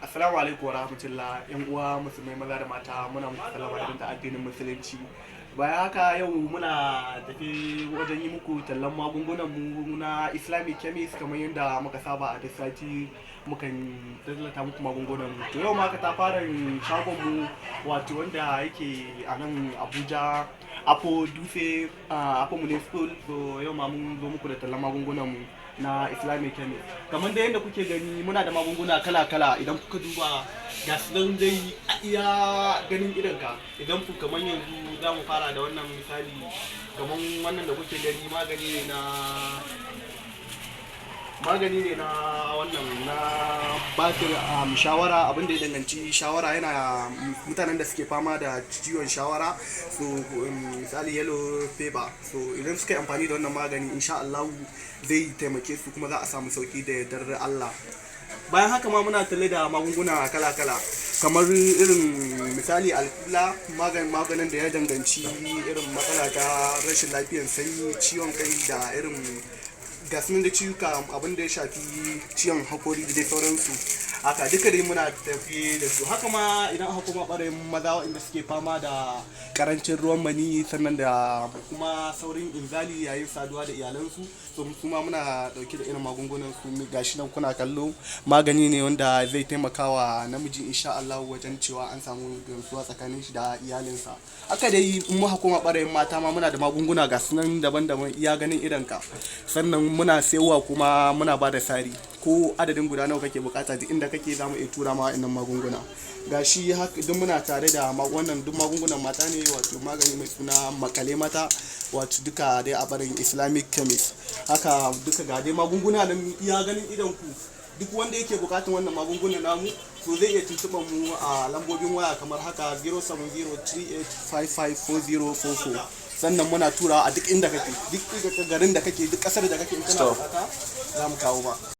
Assalamu alaikum wa rahmatullah, yan uwa musulmai maza da mata, muna muku sallama irin ta addinin Musulunci. Bayan haka, yau muna tafi wajen yi muku tallan magungunan mu na Islamic Chemist. Kamar yadda muka saba, a duk sati mukan tallata muku magungunan mu. To, yau ma ka ta fara shagon mu, wato wanda yake a nan Abuja, Apo Dutse, Apo Municipal. So yau ma mun zo muku da tallan magungunan mu na Islamic Chemist. Kamar da yadda kuke gani, muna da magunguna kala-kala. Idan kuka duba, ga su nan dai a iya ganin idonka. Idan ku kamar yanzu za mu fara da wannan, misali kamar wannan da kuke gani, magani ne na wannan na basir, shawara, abin da ya danganci shawara. Yana mutanen da suke fama da ciwon shawara, so misali yellow fever, so idan suka yi amfani da wannan magani, insha Allah zai taimake su kuma za a samu sauki da yardar Allah. Bayan haka ma muna talle da magunguna kala-kala, kamar irin misali alkula, maganin da ya danganci irin matsala ta rashin lafiyar sanyi, ciwon kai, da irin gasu da ciwuka, abin da ya shafi ciwon hakori da dai sauransu. Haka duka dai muna tafi da su. Haka ma idan aka koma ɓarayin maza waɗanda suke fama da karancin ruwan mani, sannan da kuma saurin inzali yayin saduwa da iyalansu, so kuma muna ɗauke da irin magungunan su. Gashi nan kuna kallo, magani ne wanda zai taimaka wa namiji insha Allah wajen cewa an samu gamsuwa tsakanin shi da iyalinsa. Haka dai in muka koma ɓarayin mata ma, muna da magunguna, ga su nan daban-daban, iya ganin idonka. Sannan muna sayarwa kuma muna ba da sari. Ko adadin guda nawa kake bukata, duk inda kake za mu iya tura ma wa'annan magunguna. Gashi haka duk muna tare da wannan, duk magungunan mata ne, wato magani mai suna makale mata, wato duka dai a barin Islamic Chemist. Haka duka ga dai magunguna nan iya ganin idon ku. Duk wanda yake bukatan wannan magungunan namu, so zai iya tuntuɓar mu a lambobin waya kamar haka: 07038554044. Sannan muna turawa a duk inda kake, duk garin da kake, duk kasar da kake, in kana Stop. bukata za mu kawo ma.